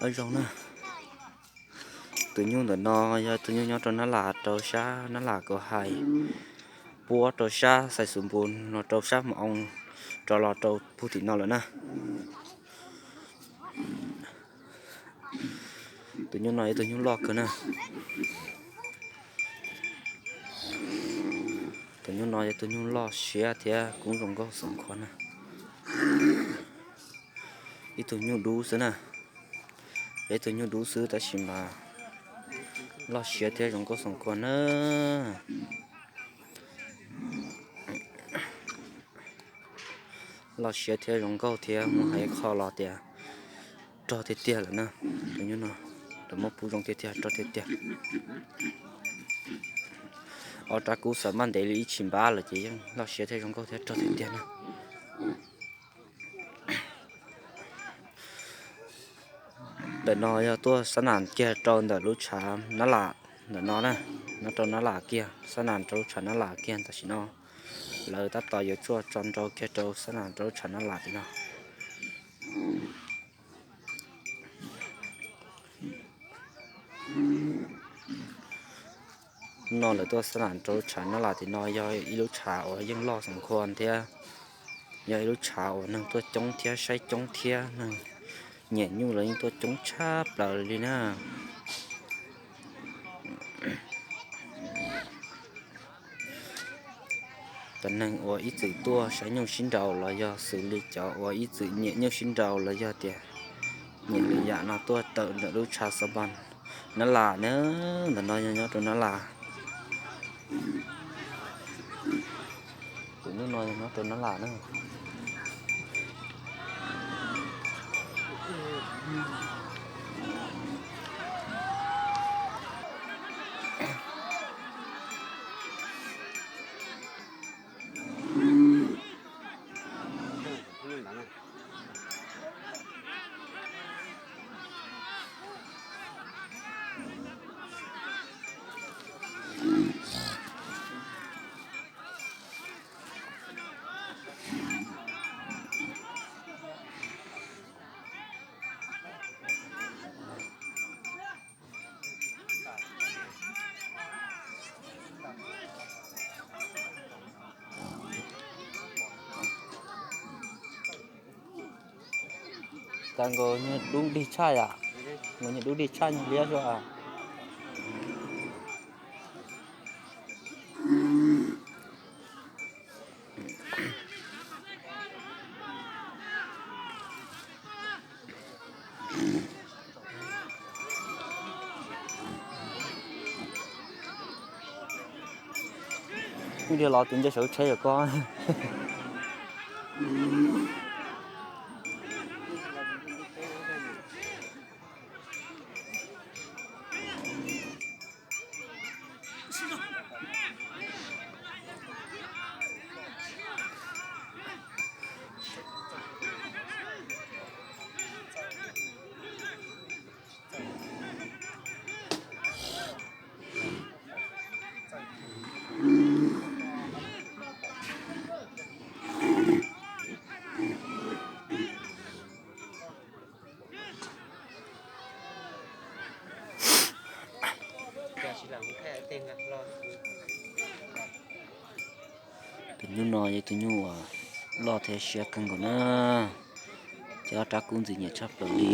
Ob zoo na. Tus nyuj ntawm no yog tus nyuj nyob rau Nab Las, rau sab Nab Las kuv hais, puab rau sab Xais Xus Npus no, rau sab Mus Oo, rov los rau puag tim no lawm na. Tus nyuj no yog tus nyuj loj kawg na. Tus nyuj no yog tus nyuj loj siab thiab kub zoo nkauj xoom khuav na. Ib tug nyuj dub xwb na. Yog ib tug nyuj dub xwb tab sis mas loj siab thiab zoo nkauj xoom khuav na. Loj siab thiab zoo nkauj thiab muaj hais qho los tias rog tiag tiag lawm na. Tus nyuj no lawv muab pub zoo tiag tiag, rog tiag tiag. Ob rab kub xav maj ntev li ib tshim npab lawm ces yeej loj siab thiab zoo nkauj thiab rog tiag tiag na. Ntawm no yog tuaj Xab Nas kiag rau ntawm lub tshav Nab Las ntawm no na, nyob rau Nab Las kiag, Xab Nas rau lub tshav Nab Las kiag tam sim no. Lawv tab tom yuav tsuaj tso nrau kiag rau Xab Nas rau lub tshav Nab Las tim no. No lawv tuaj Xab Nas rau lub tshav Nab Las tim no yog ib lub tshav uas yeej loj xoom khuav thiab yog ib lub tshav uas neeg tuaj coob thiab saib coob thiab neeg nyiam nyuj los yeej tuaj coob tshaj plaws li na. Cov neeg uas ib txwm tuaj saib nyuj sib nraus los yog xws li cov uas ib txwm nyiam nyuj sib nraus los yog tias nyiam lwm yam no tuaj tawm ntawm lub tshav Xab Npas Nab Las na, ntawm no yog nyob rau Nab Las. Tus nyuj no yog nyob rau Nab Las na. Cas nkawd nyias dub dig tshaj yam, nkawd nyias dub dig tshaj nyias liab xwb. Ib pliag los tus nce saum tsheb yog koj. Tus nyuj no yog tus nyuj uas loj thiab siab kawg nkaus na, ces ob rab kub ntxim nyiam tshaj plaws li.